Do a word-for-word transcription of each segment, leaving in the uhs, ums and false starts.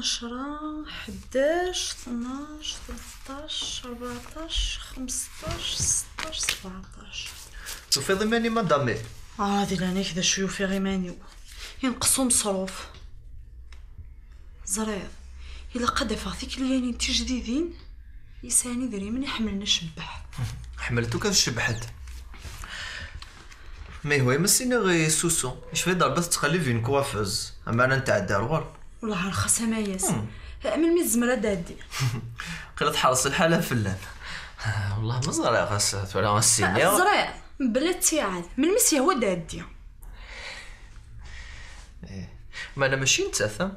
عشرة، حداش، اثناش، ثلطاش، ربعطاش، خمسطاش، سطاش، سبعطاش. Tufiḍ iman-im a Dami? Ah, di leɛnaya-k, d acu yufiɣ iman-iw? Yenqes umeṣruf. Ẓriɣ, ilaq ad d-afeɣ tikliyanin tijdidin yesɛan idrimen iḥemmlen acebbeḥ. Ḥemmlent akk ad cebbḥent. Ma yehwa-yam a s-iniɣ i Susu, yecba-d Rebbi ad tettqellib une coiffeuse, amar ad netɛeddi ar ɣur. Wellah rxas a Mayas. Hmm. Melmi tzemmer ad d-tɛeddi? Qila tḥerṣ lḥala fell-am. Wellah ma ẓriɣ, ɣas tura a s-iniɣ. Ẓriɣ, mebla ttiɛad. Melmi s-yehwa ad d-tɛeddi? Eh. Meɛna mačči nettat, ha?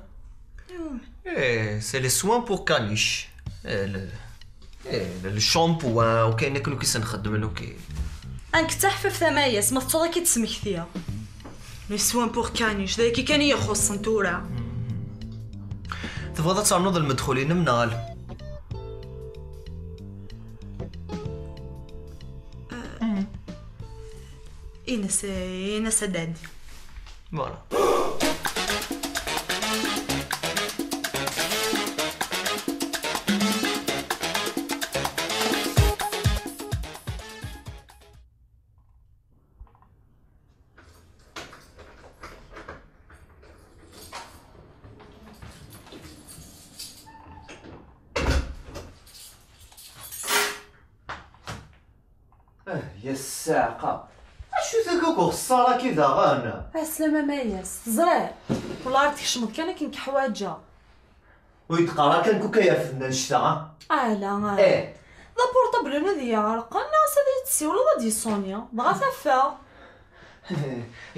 Iwumi? Eh, c'est les soins pour caniche. Eh, le, eh, le shampoing, ok, nekk, nekk i s-nxeddem, ok. Nekk d taḥfift a Mayas, ma tettuḍ ad k-id-smektiɣ. Les soins pour caniche, d ayagi kan i yi-ixuṣṣen tura. Tebɣiḍ ad ternuḍ lmedxul-inem neɣ ala? Ini-as, ini-as ad d-tɛeddi. Voilà. Ah, ya ssaɛqa. Acu-t akka uxeṣṣar-agi daɣen? Ɛeslama a Mayas, teẓriḍ? Wellah ar tkecmeḍ kan akken k-ḥwaǧeɣ. Ur yi-d-qqar ara kan kuka yerfed annect-a, ha? Ala, ala. Eh. D apurṭabl-inu ad iyi-iɛerqen, neɣ s ad iyi-tessiwleḍ ad d-yessuni, dɣa ad t-afeɣ.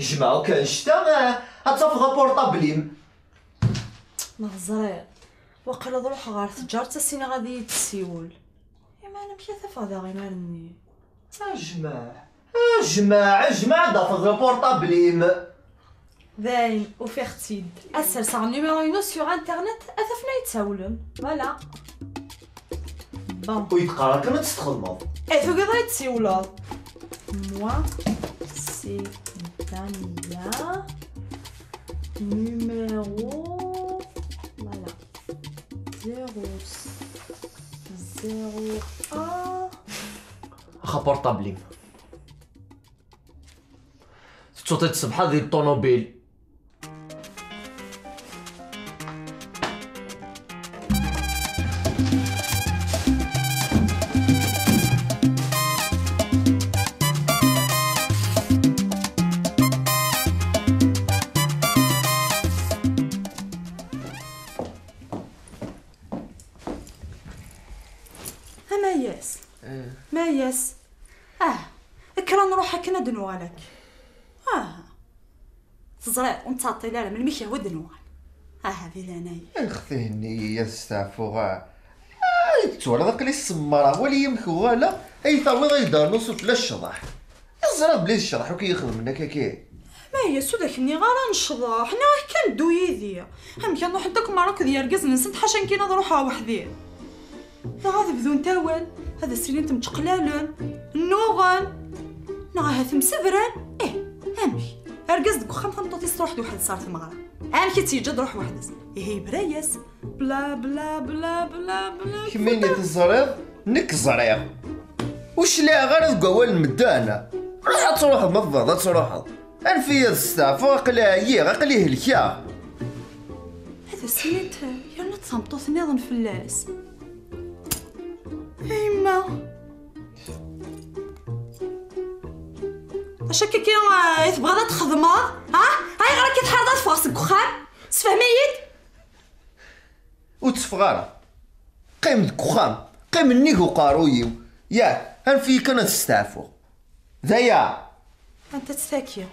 Jmeɛ akk annect-a, eh, ad tafeḍ apurṭabl-im. Ma teẓriḍ, waqil ad ruḥeɣ ɣer tǧart ad s-iniɣ ad iyi-d-tessiwel. Iman amek ad t-afeɣ daɣ imar-nni? Ajmaɛ, ajmaɛ, ajmaɛ, ad d-tafeḍ apurṭabl-im. Dayen, ufiɣ-tt-id. Ad serseɣ numéro-inu sur internet, ad t-afen ad yi-d-sawlen. Voilà. Bon. Ur yi-d-qqar akken ad tt-txedmeḍ. Eh, tugiḍ ad yi-d-tsiwleḍ. Moi, c'est Dania. Numéro, voilà. Zéro, zéro un. Axa portable-im. Tettuḍ-t-id ṣṣbeḥ di ṭṭunubil. A Mayas. Eh. Mayas. Ah, kker ad nruḥ akken ad d-nuɣal akka. Ah. Teẓriḍ, ur nettɛeṭṭil ara, melmi k-yehwa ad d-nuɣal. Ah, di leɛnaya-k. Ax, tihenni-yi ad steɛfuɣ, ah. Ah, twalaḍ aql-i semmreɣ, wali amek uɣaleɣ, ay tawiḍ ay d-rnu sufella ccḍeḥ. Ẓriɣ belli d ccḍeḥ akk i yi-xedmen akka-ki. Mayas, ur ak-nniɣ ara necḍeḥ, nniɣ-ak kan ddu yid-i. Amek ad ruḥent akk merra akked yergazen-nsent, ḥaca nekkini ad ruḥeɣ weḥd-i? Dɣa ad bdunt awal, ad as-inint mčeqlalen, nnuɣen, neɣ ahat msebran. Ih, amek? Argaz deg uxxam, tameṭṭut-is truḥ d weḥd-s ɣer tmeɣra. Amek i tt-yeǧǧa ad truḥ weḥd-s? Ihi yebra-yas. Bla, bla, bla, bla, bla. Kemmini teẓriḍ, nekk ẓriɣ. Ur cliɛeɣ ara deg wawal n medden. Ruḥ ad truḥeḍ, ma tebɣiḍ ad truḥeḍ. Anef-iyi ad steɛfuɣ, aql-i ɛyiɣ, aql-i helkeɣ. Ad as-inint yerna d tameṭṭut nniḍen fell-as. A yemma. Acu akka i tebɣiḍ ad txedmeḍ? Ha? Ayɣer akka tḥareḍ ad ffɣeɣ seg uxxam? Sefhem-iyi-d! Ur tteffeɣ ara. Qqim deg uxxam. Qqim nnig uqerruy-iw. Yak, anef-iyi kan ad steɛfuɣ. D aya! Anta-tt tagi?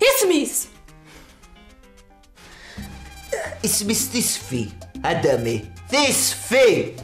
Isem-is? Isem-is Tisfi, a Dami. Tisfi!